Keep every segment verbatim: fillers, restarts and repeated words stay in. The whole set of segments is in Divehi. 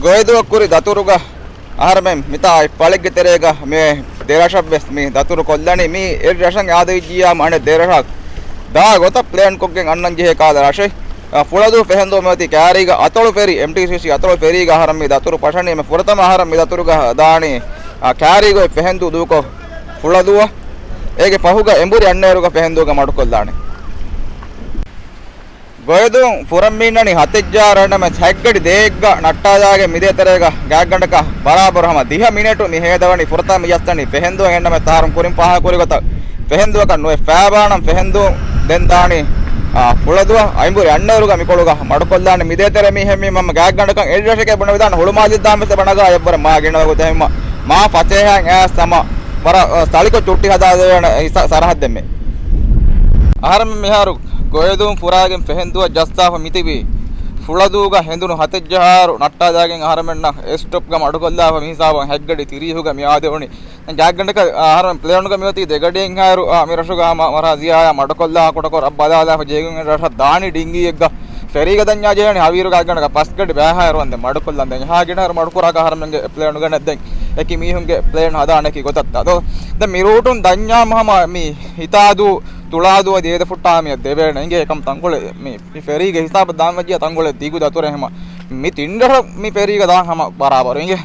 ގޮއިދޫއަށް ކުރި ދަތުރުގަ އަހަރެމެން މިތާ އެއް ފަޅެއްގެ ތެރޭގަ މި ދެރަށަށް ވެސް މި ދަތުރު ކޮށްލަނީ. މި އެއް ރަށަށް އާދެވިއްޖިއްޔާ އަނެއް ދެރަށަށް ދާ ގޮތަށް ޕްލޭން ކޮށްގެން އަންނަން ޖެހޭ ކަހަލަ ރަށެއް. އަ، ފުޅަދޫ ފެހެންދޫ މިއޮތީ ކާރީގަ އަތޮޅު ފެރީ، އެމްޓީސީސީ އަތޮޅު ފެރީގަ އަހަރެން މި ދަތުރު ފަށަނީ. މި ފުރަތަމަ އަހަރެން މި ދަތުރުގަ ދާނީ، އަ، ކާރީގަ އޮތް ފެހެންދޫ ދޫކޮށް ފުޅަދޫއަށް. އޭގެ ފަހުގަ އެނބުރި އަންނައިރުގަ ފެހެންދޫގަ މަޑުކޮށްލާނެ. ގޮއިދޫން ފުރަން މި އިންނަނީ ހަތެއްޖާ ރަނޑަމެސް ހަތްގަޑި ދޭއްގަ ނައްޓާލާގެން މިދޭތެރޭގަ ގާތްގަނޑަކަށް ބަރާބަރު ހަމަ ދިހަ މިނެޓު މި ހޭދަވަނީ. ފުރަތަމަ މި ޖައްސަނީ ފެހެންދޫއަށް. އެންނަމެސް އަހަރުން ކުރިން ފާހަގަކުރި ގޮތަށް ފެހެންދޫއަކަށް ނުވެ ފައިބާނަން ފެހެންދޫ ދެން ދާނީ، އާ، ފުޅަދޫއަށް. އެނބުރި އަންނައިރުގަ މިކޮޅުގަ މަޑުކޮށްލާނެ. މިދޭތެރޭ މީހެއް މީ ހަމަ ގާތްގަނޑަކަށް އެއްރަށެކޭ ބުނެވިދާނެ. ހުޅުމާލެއް ދާން ވެސް ބަނަގާ އެއްވަރަށް މާ ގިނަ ގޮތެއް ހަމަ މާ ފަސޭހައިން އައިސް ހަމަ ވަރަށް، އަ، ސަޅިކޮށް ޗުއްޓި ހަދާދެވޭނެ ހިސާ-، ސަރަހައްދެއްމެ. އަހަރެމެން މިހާރު ގޮއިދޫން ފުރާގެން ފެހެންދޫއަށް ޖައްސާފަ މިތިބީ ފުޅަދޫގަ ހެނދުނު ހަތެއްޖަހާއިރު ނައްޓާލާގެން އަހަރެމެންނަށް އެއް ސްޓޮޕްގަ މަޑުކޮށްލާފަ މިހިސާބުން ހަތްގަޑި ތިރީހުގަ މި އާދެވުނީ. ގާތްގަނޑަކަށް އަހަރެމެން ޕްލޭނުގަ މިއޮތީ ދެގަޑިއެއްހާއިރު، އާ، މި ރަށުގަ ހަމަ ވަރަށް ޒިޔާޔާ މަޑުކޮށްލާ ކުޑަކޮށް ރައްބަލާލާފަ ޖެހިގެން ރަށަށް ދާނީ ޑިންގީއެއްގަ. ފެރީގަ ދަންޏާ ޖެހެނީ ހަވީރު ގާތްގަނޑަކަށް ފަސްގަޑި ބައިހާއިރު ވަންދެން މަޑުކޮށްލަން. ދެން އެހާ ގިނައިރު މަޑުކުރާކަށް އަހަރެމެންގެ ޕްލޭނުގަ ނެއްދެން އެކި މީހުންގެ ޕްލޭން ހަދާނެ އެކި ގޮތަށް ދޯ. ދެން މި ރޫޓުން ދަންޏާމަ ހަމަ މި ހިތާދޫ، ތުޅާދޫ އަދި އޭދަފުއްޓާ މިއަށް ދެވޭނެ އިނގޭ އެކަމް ތަންކޮޅެއް މި، މި ފެރީގެ ހިސާބަށް ދާން ވެއްޖިއްޔާ ތަންކޮޅެއް ދިގު ދަތުރެއް ހަމަ މި ތިން ރަށަށް މި ފެރީގަ ދާން ހަމަ ބަރާބަރު އިނގޭ.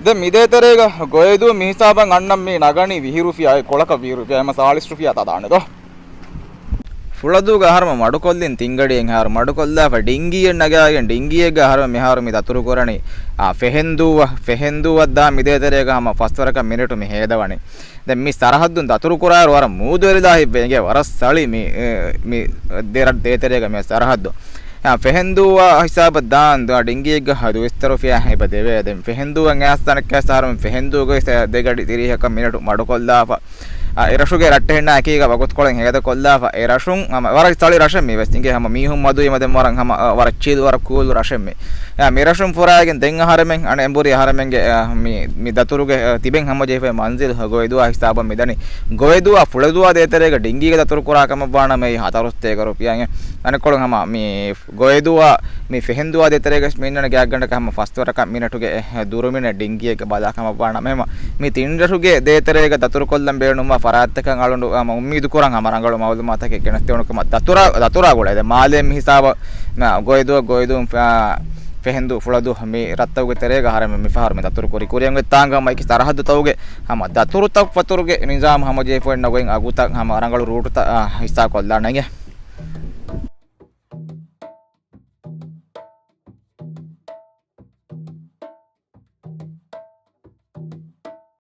ދެން މިދޭތެރޭގަ ގޮއިދޫ މިހިސާބަށް އަންނަން މި ނަގަނީ ވިހި ރުފިޔާ، އެއް ކޮޅަކަށް ވިހި ރުފިޔާ، ހަމަ ސާޅީސް ރުފިޔާ ތަދާނެ ދޯ. ފުޅަދޫގަ އަހަރުމެން މަޑުކޮށްލިން ތިންގަޑިއެއްހާއިރު މަޑުކޮށްލާފަ ޑިންގީއެއް ނަގާގެން ޑިންގީއެއްގަ އަހަރުމެން މިހާރު މި ދަތުރު ކުރަނީ، އާ، ފެހެންދޫއަށް، ފެހެންދޫއަށް ދާ މިދޭތެރޭގަ ހަމަ ފަސްވަރަކަށް މިނެޓު މި ހޭދަވަނީ. ދެން މި ސަރަހައްދުން ދަތުރު ކުރާއިރު ވަރަށް މޫދުވެރިލާ ހިތްވޭ އިނގޭ ވަރަށް ސަޅި މި، އެ، މި ދެ ރަށް ދޭތެރޭގަ މި ސަރަހައްދު. އާ، ފެހެންދޫއަށް ހިސާބަށް ދާން ދާ ޑިންގީއެއްގަ ހަދު ވިސްތަރު ފިޔާ ހިބަ ދެވޭ. ދެން ފެހެންދޫއަށް އައިސް ތަނެއްގަ އަހަރުމެން ފެހެންދޫގަ ދެގަޑި ތިރީހަކަށް މިނެޓު މަޑުކޮށްލާފަ. އާ، އެރަށުގެ ރައްޓެހިންނާ އެކީގަ ވަގުތުކޮޅެއް ހޭދަކޮށްލާފަ. އެރަށުން ހަމަ ވަރަށް ސަޅި ރަށެއް މި ވެސް އިނގޭ ހަމަ މީހުން މަދުވީމަ ދެން ވަރަށް ހަމަ، އާ، ވަރަށް ޗިލް ވަރަށް ކޫލް ރަށެއް މި. އާ، މި ރަށުން ފުރާގެން ދެން އަހަރެމެން އަނެއް އެނބުރި އަހަރެމެންގެ، އާ، މި، މި ދަތުރުގެ، އާ، ތިބެން ހަމަޖެހިފައި މަންޒިލް ގޮއިދޫއާ ހިސާބަށް މިދަނީ. ގޮއިދޫއާ ފުޅަދޫއާ ދޭތެރޭގަ ޑިންގީގެ ދަތުރު ކުރާ ކަމަށްވާނަމަ އެއީ ހަތަރު ސަތޭކަ ރުފިޔާއެއް. އަނެއްކޮޅުން ހަމަ މި ގޮއިދޫއާ މި ފެހެންދޫއާ ދޭތެރޭގަ މި އިންނަނީ ގާތްގަނޑަކަށް ހަމަ ފަސްވަރަކަށް މިނެޓުގެ ދުރުމިނެއް ޑިންގީއެއްގަ ބަލާ ކަމަށްވާނަމަ ހަމަ މި ތިން ރަށުގެ ދޭތެރޭގަ ދަތުރުކޮށްލަން ބޭނުންވާ ފަރާތްތަކަށް އަޅުގަނޑު ހަމަ އުއްމީދު ކުރަން ހަމަ ރަނގަޅު މައުލޫމާތަކެއް ގެނެސްދެވުނު ކަމަށް. ދަތުރާ، ދަތުރާ ގުޅޭ ދެ މާލޭ މި ހިސާބަށް މި ގޮއިދޫ، ގޮއިދޫ، އާ، ފެހެންދޫ، ފުޅަދޫ މި ރަށްތަކުގެ ތެރޭގަ އަހަރެމެން މިފަހަރު މި ދަތުރު ކުރި. ކުރިއަށް އޮތް ތާނގަ ހަމަ އެކި ސަރަހައްދުތަކުގެ ހަމަ ދަތުރުތައް ފަތުރުގެ ނިޒާމް ހަމަޖެހިފައި އޮތް ގޮތް އަގުތައް ހަމަ ރަނގަޅު ރޫޓުތައް، އާ، ހިއްސާ ކޮށްލާނެ އިނގޭ.